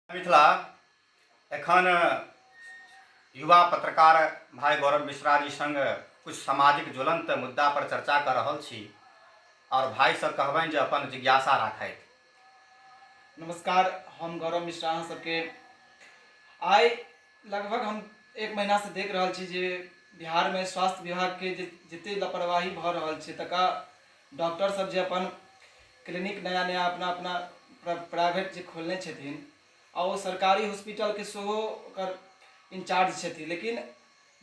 मिथिला एखन युवा पत्रकार भाई गौरव मिश्रा जी संग कुछ सामाजिक ज्वलंत मुद्दा पर चर्चा कर रहल छी और भाई से कहबनि जे अपन जिज्ञासा राखथि। नमस्कार, हम गौरव मिश्रा अहाँ सबके आइ लगभग हम एक महीनासँ देख रहल छी जे बिहारमे स्वास्थ्य विभागके जे जतेक लापरवाही भऽ रहल छै, तकर डॉक्टर सब जे अपन क्लिनिक नया नया अपना अपना प्राइवेट जे खोलने छथिन आ ओ सरकारी हॉस्पिटलके सेहो ओकर इंचार्ज छथिन, लेकिन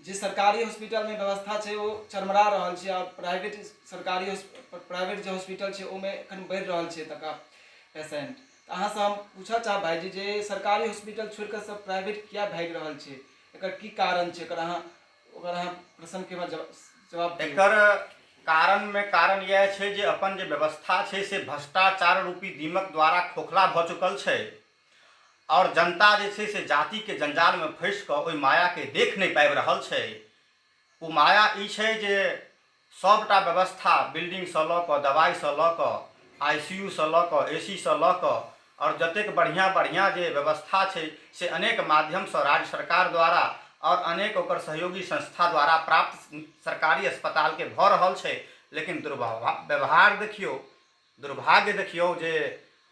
जे सरकारी हॉस्पिटलमे व्यवस्था छै ओ चरमरा रहल छै आओर प्राइवेट सरकारी प्राइवेट जे हॉस्पिटल छै ओहिमे एखन बढ़ि रहल छै एतुका पेशेंट। तऽ अहाँसँ हम पूछऽ चाहब भाइजी जे सरकारी हॉस्पिटल छोड़ि कऽ सब प्राइवेट किया भागि रहल छै, एकर की कारण छै? एकर अहाँ ओकर अहाँ प्रश्नके हमरा जवाब दियौ। एकर कारणमे कारण इएह छै जे अपन जे व्यवस्था छै से भ्रष्टाचार रूपी दीमक द्वारा खोखला भऽ चुकल छै आओर जनता जे छै से जातिके जंजालमे फँसि कऽ ओहि मायाके देख नहि पाबि रहल छै। ओ माया ई छै जे सभटा व्यवस्था बिल्डिंगसँ लऽ कऽ दवाइसँ लऽ कऽ आई सी यू सँ लऽ कऽ ए सी सँ लऽ कऽ आओर जतेक बढ़िआँ बढ़िआँ जे व्यवस्था छै से अनेक माध्यमसँ राज्य सरकार द्वारा आओर अनेक ओकर सहयोगी संस्था द्वारा प्राप्त सरकारी अस्पतालके भऽ रहल छै, लेकिन दुर्व्यवहार देखियौ, दुर्भाग्य देखियौ जे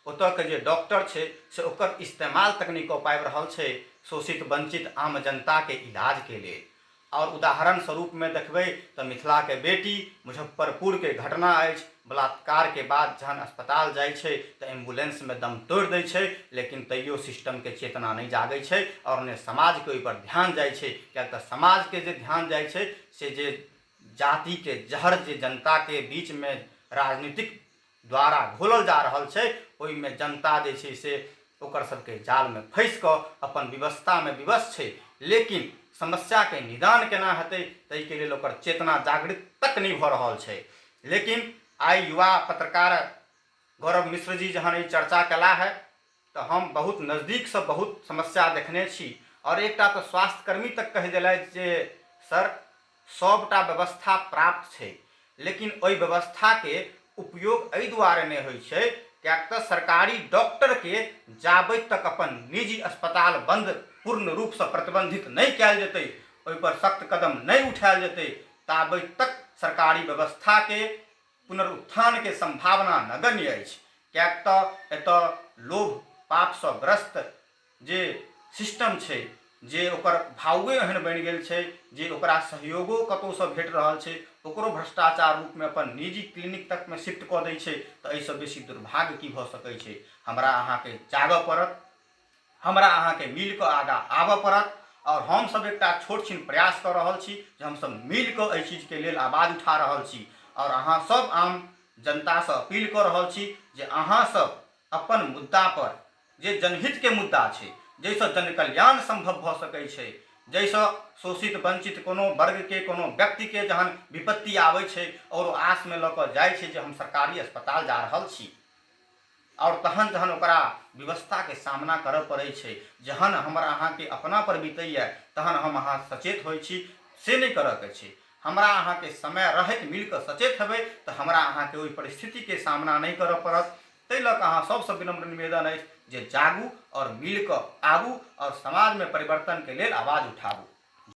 ओतऽके जे डॉक्टर छै से ओकर इस्तेमाल तक नहि कऽ पाबि रहल छै शोषित वञ्चित आम जनताके इलाजके लेल। आओर उदाहरण स्वरूपमे देखबै तऽ मिथिलाके बेटी मुजफ्फरपुरके घटना अछि, बलात्कारके बाद जहन अस्पताल जाइ छै तऽ एम्बुलेंसमे दम तोड़ि दै छै, लेकिन तैयो सिस्टमके चेतना नहि जागै छै आओर ने समाजके ओहिपर ध्यान जाइ छै, किएक तऽ समाजके जे ध्यान जाइ छै से जे जातिके जहर जे जनताके बीचमे राजनीतिक द्वारा घोलल जा रहल छै ओहिमे जनता जे छै से ओकर सबके जालमे फँसि कऽ अपन विवशतामे विवश छै, लेकिन समस्याके निदान केना हेतै ताहिके लेल ओकर चेतना जागृत तक नहि भऽ रहल छै। लेकिन आइ युवा पत्रकार गौरव मिश्र जी जहन ई चर्चा कयला है तऽ हम बहुत नजदीकसँ बहुत समस्या देखने छी आओर एकटा तऽ स्वास्थ्यकर्मी तक कहि देलथि जे सर सभटा व्यवस्था प्राप्त छै, लेकिन ओहि व्यवस्थाके उपयोग एहि दुआरे नहि होइ छै किएक तऽ सरकारी डॉक्टरके जाबैत तक अपन निजी अस्पताल बन्द पूर्ण रूपसँ प्रतिबन्धित नहि कयल जेतै, ओहिपर सख्त कदम नहि उठायल जेतै, ताबैत तक सरकारी व्यवस्थाके पुनरुत्थानके सम्भावना नगण्य अछि, किएक तऽ एतऽ लोभ पापसँ ग्रस्त जे सिस्टम छै जे ओकर भावुए एहन बनि गेल छै जे ओकरा सहयोगो कतहुसँ भेट रहल छै ओकरो भ्रष्टाचार रूपमे अपन निजी क्लिनिक तकमे शिफ्ट कऽ दै छै। तऽ एहिसँ बेसी दुर्भाग्य की भऽ सकै छै? हमरा अहाँके जागऽ पड़त, हमरा अहाँके मिल कऽ आगाँ आबऽ पड़त आओर हमसभ एकटा छोट छिन प्रयास कऽ रहल छी जे हमसभ मिल कऽ एहि चीजके लेल आवाज उठा रहल छी आओर अहाँ सब आम जनतासँ अपील कऽ रहल छी जे अहाँ सब अपन मुद्दापर जे जनहितके मुद्दा छै, जाहिसँ जनकल्याण सम्भव भऽ सकै छै, जाहिसँ शोषित वञ्चित कोनो वर्गके कोनो व्यक्तिके जहन विपत्ति आबै छै आओर ओ आशमे लऽ कऽ जाइ छै जे हम सरकारी अस्पताल जा रहल छी आओर तहन जहन ओकरा विवशताके सामना करऽ पड़ै छै, जहन हमर अहाँके अपनापर बीतैए तहन हम अहाँ सचेत होइ छी। से नहि करऽके छै। हमरा अहाँके समय रहैत मिलकऽ सचेत हेबै तऽ हमरा अहाँके ओहि परिस्थितिके सामना नहि करऽ पड़त। ताहि लऽ कऽ अहाँ सभसँ विनम्र निवेदन अछि जे जागू आओर मिलकऽ आबू आओर समाजमे परिवर्तनके लेल आवाज उठाबू।